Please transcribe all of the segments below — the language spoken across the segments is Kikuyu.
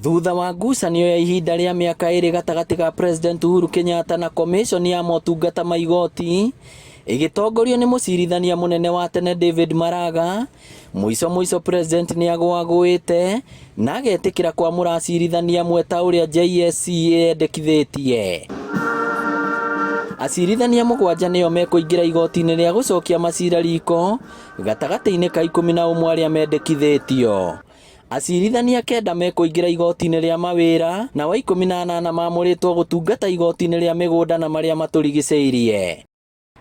Thutha wa ngucanio ya ihinda rĩa mĩaka ĩrĩ gatagatĩ ga President Uhuru Kenyatta na Commission ya motungata ma igoti ĩgĩtongorio nĩ mũcirithania mũnene wa tene David Maraga, mũico mũico President nĩ agũagũĩte na agetĩkĩra kwamũra acirithania amwe ta ũrĩa JSC yendekithĩtie. Acirithania mũgwanja nĩo mekũingĩra igoti-inĩ rĩa gũcokia macira riko gatagatĩ-inĩ ka 11 arĩa mendekithĩtio. Acirithania kenda mekũingĩra igoti-inĩ rĩa mawĩra na wa 18 mamũrĩtwo gũtungata igoti-inĩ rĩa mĩgũnda na marĩa matũrigicĩirie.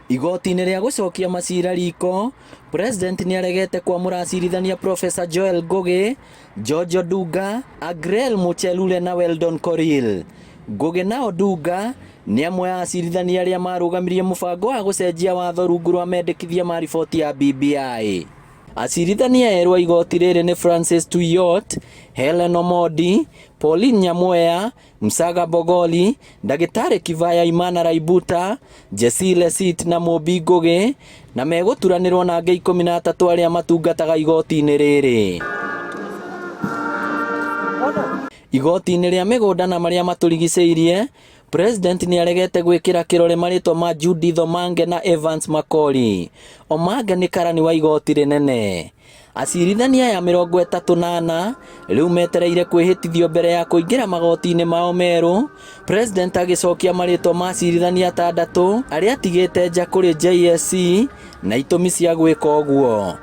Igoti-inĩ rĩa gũcokia macira riko, President nĩaregete kwamũra acirithania Professor Joel Ngũgĩ, George Odunga, Agrel Muchelule na Weldon Korir. Ngũgĩ na Odunga nĩ amwe a acirithania arĩa marũgamirie mũbango wa gũcenjia watho rungu rwa mendekithia ma riboti ya BBI. Acirithania erũ a igoti rĩrĩ nĩ Francis Tuiyot, Hellen Omondi, Pauline Nyamweya, Msaga Bogoli, Ndagĩtarĩ Kivaya Imana Raibuta, Jesse Lesit na Mũmbi Ngũgĩ, na megũturanĩrwo na angĩ 13 arĩa matungataga igoti-inĩ rĩrĩ. Igoti-inĩ rĩa mĩgũnda na marĩa matũrigicĩirie, President nĩaregete gwĩkĩra kĩrore marĩtwa ma Judith Omange na Evans Makori. Omange nĩ karani wa igoti rĩnene. Acirithania aya 34 rĩu metereire kwĩhĩtithio mbere ya kũingĩra magoti-inĩ mao merũ, President agĩcokia marĩtwa ma acirithania atandatũ arĩa atigĩte nja kũrĩ JSC na itũmi cia gwĩka ũguo.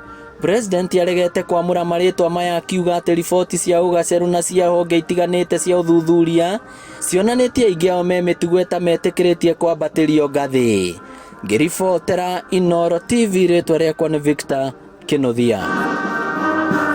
President aregete kwamũra marĩtwa maya akiuga atĩ riboti cia ũgacerũ na cia honge itiganĩte cia ũthuthuria cionanĩtie aingĩ ao me mĩtugo ĩtametĩkĩrĩtie kwambatĩrio ngathĩ. Ngĩribotera Inooro TV rĩtwa rĩakwa nĩ Victor Kĩnuthia.